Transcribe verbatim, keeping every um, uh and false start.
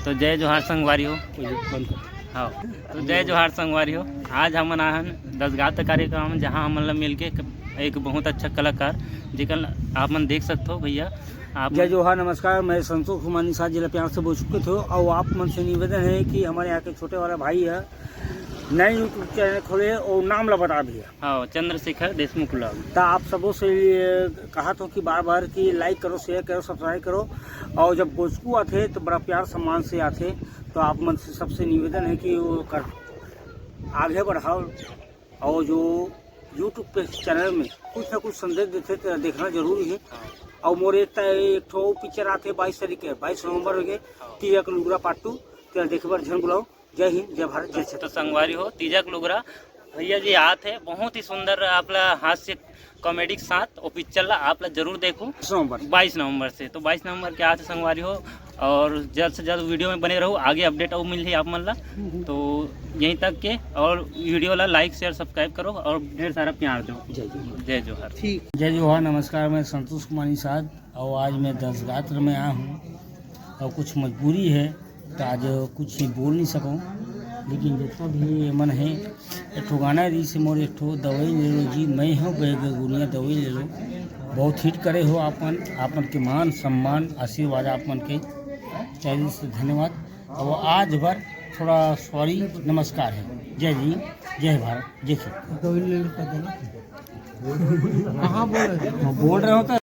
तो जय जोहार संगवारी हो। हाँ, तो जय जोहार संगवारी हो। आज हमन आहन दसगात कार्यक्रम, जहाँ हमन ला मिलके एक, एक बहुत अच्छा कलाकार, जेकर आप मन देख सकते हो भैया। आप जय जोहार, नमस्कार। मैं संतोष कुमार निषाद जी ला प्यार से बोल चुके थे, और आप मन से निवेदन है कि हमारे यहाँ के छोटे वाला भाई है, नए YouTube चैनल खोले और नाम ला बता भैया। हाँ, चंद्रशेखर देशमुख vlog। तो आप सबों से ये कहा था कि बार बार कि like करो, share करो, subscribe करो, और जब बोचकू आते तो बड़ा प्यार सम्मान से आते, तो आप मन से सबसे निवेदन है कि वो कर आगे बढ़ाओ, और जो YouTube पे चैनल में कुछ ना कुछ संदेश देते तो देखना जरूरी है। और मोर एक ता-, एक ठो पिक्चर आते बाईस तारीख के, बाईस नवंबर के, तीजा के लुगरा पार्ट टू, तेला देखे बर झन बुलाओ। जय हिंद, जय भारत, जय छत्तीसगढ़। तो संगवारी हो, तीजा के लुगरा भैया जी आत है, बहुत ही सुंदर आपला हास्य कॉमेडी के साथ। वो पिक्चर ला आप ला जरूर देखो। बाईस नवंबर। बाईस नवंबर से, तो बाईस नवंबर के आत है संगवारी हो, और जल्द से जल्द वीडियो में बने रहो, आगे अपडेट और मिलही आप मन ला। तो यहीं तक के, और वीडियो ला like, share, subscribe करो और ढेर सारा प्यार दो। जय जोहार। जय जोहार। ठीक। जय जोहार, नमस्कार, मैं संतोष कुमार निषाद, और आज मैं दसगात्र में आया हूँ, और कुछ मजबूरी है, तो आज कुछ ही बोल नहीं सकूँ, लेकिन जितना भी ये मन है, एक ठो गाना रही से मोर, एक ठो दवाई ले लो जी, मैं हूँ बैग गुनिया दवाई ले लो। बहुत हिट करे हो आपन, आपन के मान सम्मान आशीर्वाद आपन के, तहे दिल से धन्यवाद। अब आज भर थोड़ा सॉरी, नमस्कार है। जय जी, जय भारत, जय छत्तीसगढ़। दवाई ले लो, कह देना। कहाँ बोल रहे हो? बोल रहे हो तो